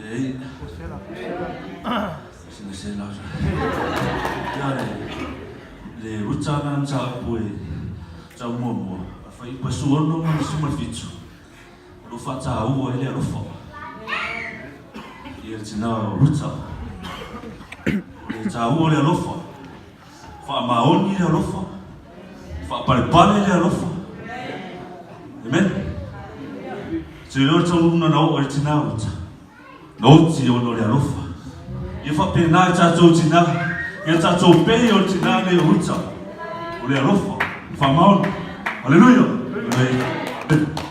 Leai. Sina sela. Ia le le ruta na mataupu e tau muamua. A fai pasu ono ma le 17. O lo o faataua ai le alofa i le tina o Ruta. O le taua o le alofa, faamaoni le alofa, faapalepale le alofa. Amen. Te leo taunuuga na oo i le tina o Ruta. Na oti ona o le alofa. Ia faapena i tatou tina, ia tatou pei o le tina nei o Ruta. O le alofa, faamaoni. Haleluia. Amen.